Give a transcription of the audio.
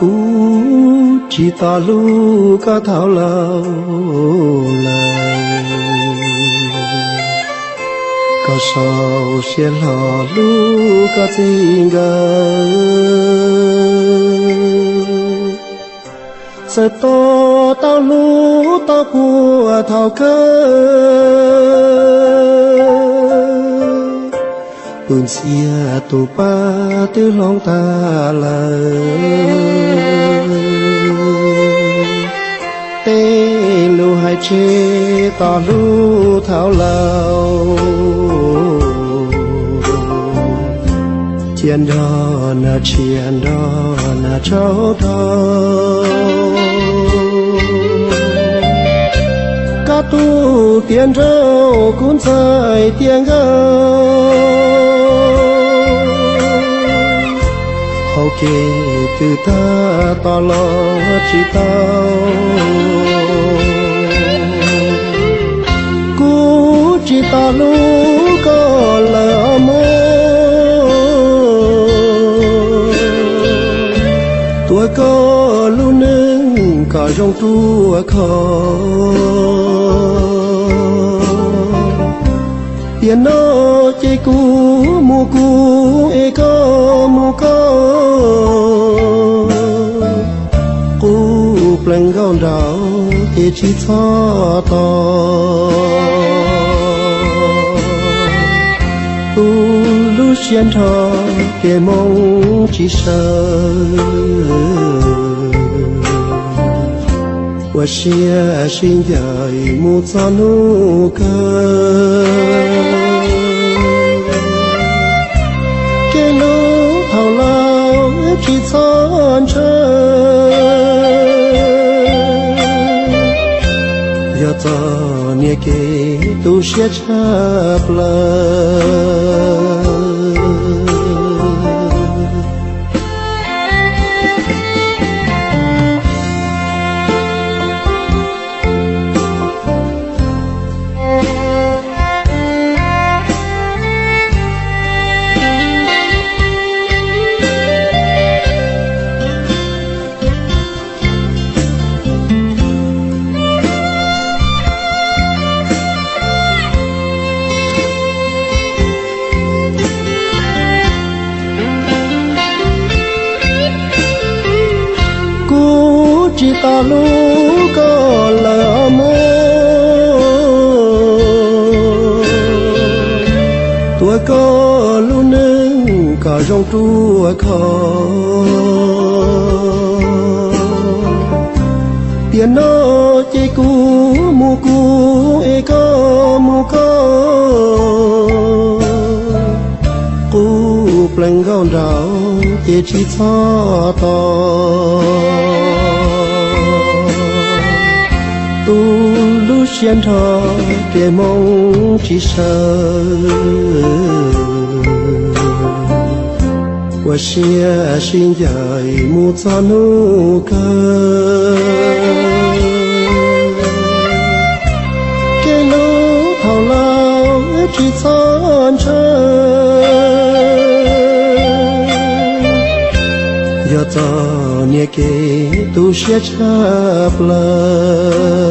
Kuv tsis tau hlub koj thaum laus lawm, koj sau siab hlo hlub koj txij nkawm. Txawm tos tau hlub tau puag thaum kawg, tus ntxhias tus pab twb hloov tag lawm. Tej lus hais tseg tau hlub thaum laus, cia nrog nas tshiab nrog nas tsaug rog. Koj tus tiav nraug kuv ntxhais tiav nkauj, hauv kev twb tag tos los tsis tau. Kuv tsis tau hlub koj lawm os mog, tuav koj lub neej kom zoo ruaj khov. Tiam no ces kuv mus kuv es koj mus koj, qub plees nkauj nraug ces tsis txhob tos. Tu lub siab nrho ces moo tsis sawv, ua siab sib ncaim mus txog hnub kawg. Kev hlub thaum laus tsis txhob ntshaw, yog txom nyem kev tu siab tshaj plaws. Kuv tsis tau hlub koj lawm os mog, tuav koj lub neej kom zoo ruaj khov. Tiam no ces kuv mus kuv es koj mus koj, qub plees nkauj nraug ces tsis txhob tos. Tu lub siab nrho ces moo tsis sawv, ua siab sib ncaim mus txog hnub kawg. Kev hlub thaum laus tsis txhob ntshaw, yog txom nyem kev tu siab tshaj plaws.